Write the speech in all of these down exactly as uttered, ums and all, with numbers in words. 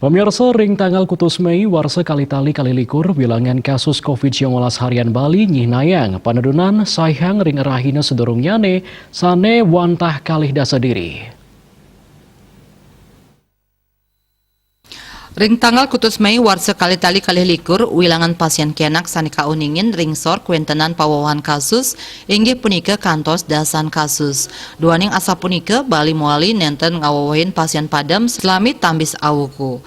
Pamirsa, ring tanggal kutus Mei warsa kalih tali kalih likur, wilangan kasus covid sembilan belas harian Bali nyihnayang panurunan saihang ring rahina sadurungnyane sane wantah kalih dasa diri. Ring tanggal kutus Mei warsa kalih tali kalih likur, wilangan pasien kenak sane kauningin ring sor kawentenan pawewehan kasus inggih punika kantos dasan kasus. Duaning asapunika, Bali mawali nenten ngawewehin pasien padem salami tambis awuku.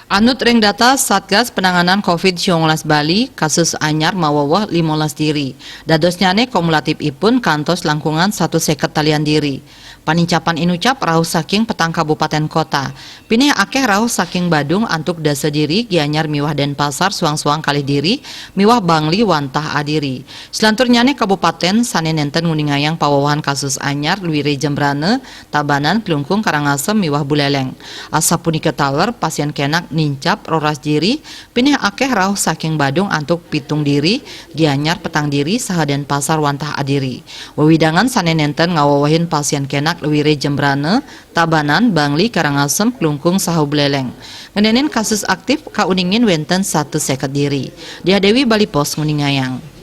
Anut ring data Satgas Penanganan covid sembilan belas Bali, kasus anyar maweweh limolas diri. Dadosnyane kumulatifipun kantos langkungan satus seket talian diri. Panincapan inucap rauh saking petang kabupaten kota. Pinih akeh rauh saking Badung antuk dasa diri, Gianyar miwah Denpasar suang-suang kalih diri, miwah Bangli wantah adiri. Salanturnyane kabupaten sane nenten nguningayang pawewehan kasus anyar luire Jembrana, Tabanan, Klungkung, Karangasem miwah Buleleng. Asapunika taler pasien kenak nincap roras diri, pinih akeh rauh saking Badung antuk pitung diri, Gianyar petang diri, saha Denpasar wantah adiri. Wewidangan sane nenten ngawewehin pasien kenak luire Jembrana, Tabanan, Bangli, Karangasem, Klungkung, saha Buleleng. Ngenenin kasus aktif kauningin wenten satus seket diri. Diah Dewi, Bali Post, nguningayang.